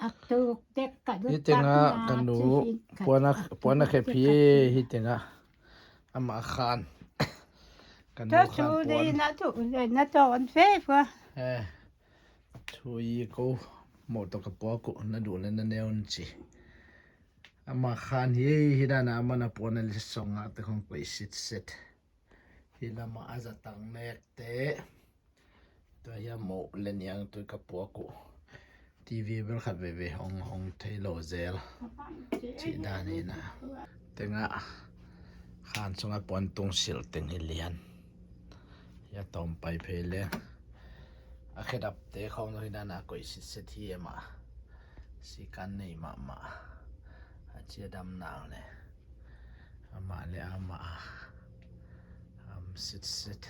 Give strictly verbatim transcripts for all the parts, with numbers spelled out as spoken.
Hih tengah ka nu puan a, puan a khep hi. Hih tengah amah khan ka nu khan puan. Eh, thu i ko mawh tawh ka puak uh, na duh le na neu un ci. Amah khan hi, hih dan a amah na puan a lisong ngakte khong koih sitset. Hih lamah a zatang nekte. Tua hiam mawh le niang tui ka puak uh. TV bel khat veve hong, hong thei lo zel. Cih dan hi na. Tengah khan sungah puan tung silh teng hi lian. Hia tawm pai phei le. A khedapte khawng hi dan a koih sitset hi e mah. Sikan nei mahmah. A cia dam nak le. Amah le amah a am sitset.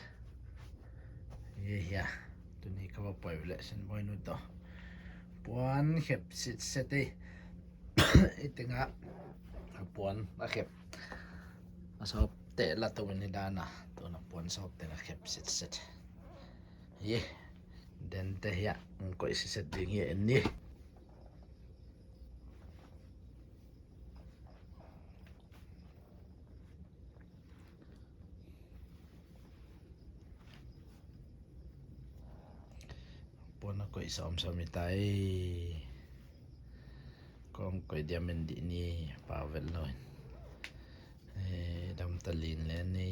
Ye hia. Tuni ka va poi le sin boinu to. Puan khep sitset e. I tengah a puan a khep. A sawp te la to ni dana. Tuna puan sawp te la khep sitset. Ye. Den te hia. Koih sitset ding ye ni. Puan a koih sawmsawm i tai. Kong koih diam en dih ni pau vet lo in. Eh, dam ta lin le ni.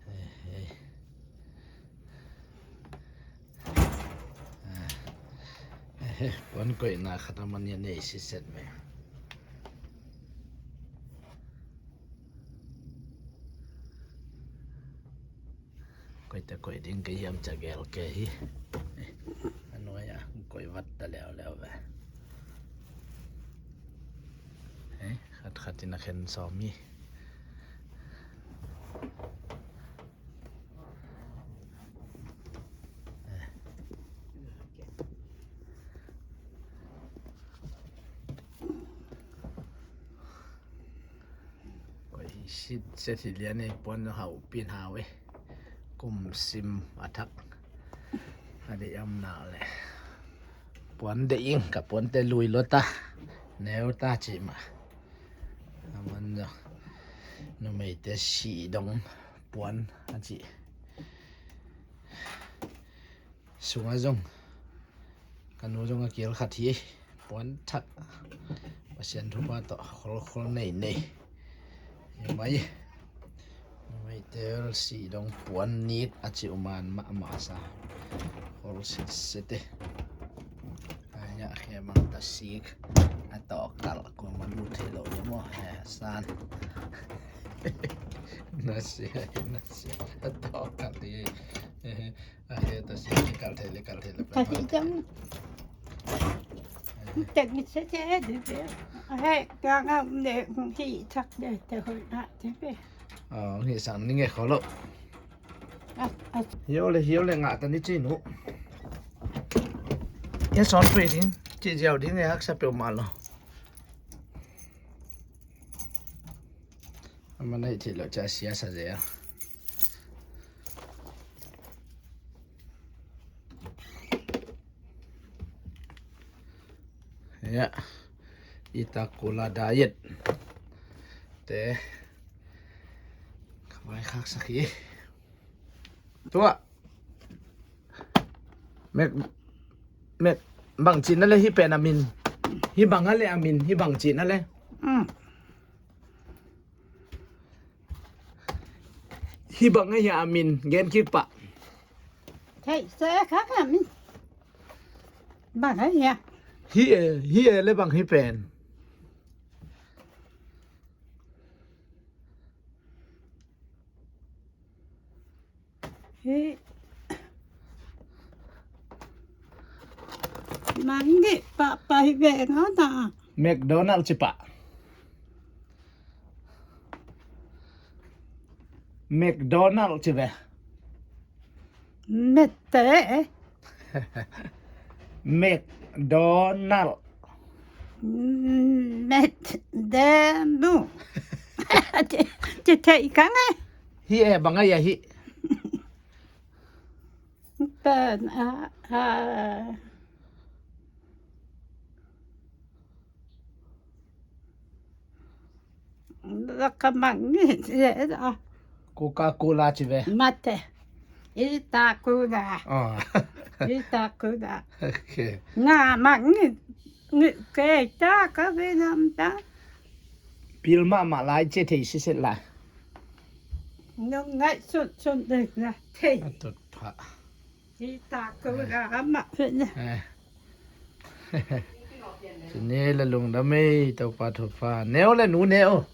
Eh, eh. Ah. Eh, eh, puan koihna khat a man ia nei siset me. Koih ta koih ding ka hiam ca gel ke hi. A nuai a koih vat ta leuleu ve. Hei, khat khat in a khen sawm hi. Koih sitset hi lian ei, puan hau pin hau ei. Kum sim a thak a deih om nak le puan deih ing, ka puante lui lua ta, neu ta cih mah. A man zong numeite sih dong puan a cih. Sungah zong ka nu zong a kil khat hi. Puan thak, Pasian thupha tawh kholkhol nei nei hi mai. Numeite sih dong puan nit a ci uman mahmah sa. Khol sitset e. Ai a khe mang ta sik. A tawh kalh kuama lut thei lo le maw he san. Na sia, na sia. A tawh kalh hi. A he ta si kalh thei le, kalh thei le. Ta si jam. Tek ni se se de de. A he ka nga ne hi chak de te hoi na te pe. Hi sang ni nge kholo. Hiau le, hiau le nga ta ni chi nu. Ye son pe ding chi jiau ding e hak sa pe ma lo. Ama nei thei lo cha sia sa ze a. Ya. Ita kula diet. Te. Ka vai khak sak hi. Tua. Mek, mek, bang cihna le hi pen a min. Hi bang a le a min, hi bang cihna le. Hi bang a hi a min, gen kik pah. Thei se kha a min. Bang a hi a. Hi e, hi e le bang hi pen. Hi. Mang ngi pa pa hi ve nga ta. McDonald ci pa. McDonald ci ve. Mette. McDonald. Met demu. Te te ikang eh. Hi eh bang ai hi. Tan a a. Laka mangngilh leh a. Coca-Cola ci ve. Mate. Ita Cola. Ah. Ita Cola. Okay. Nga mangngilh. Ngilh kei ta ka ve lam ta. Pil mahmah lai cia thei siset lai. Nong ngaihsun sun dek na thei. A tut pha. Ita Cola amah phet na. Eh. Cine le lungdam ei, Topa thupha. Neu le nu neu.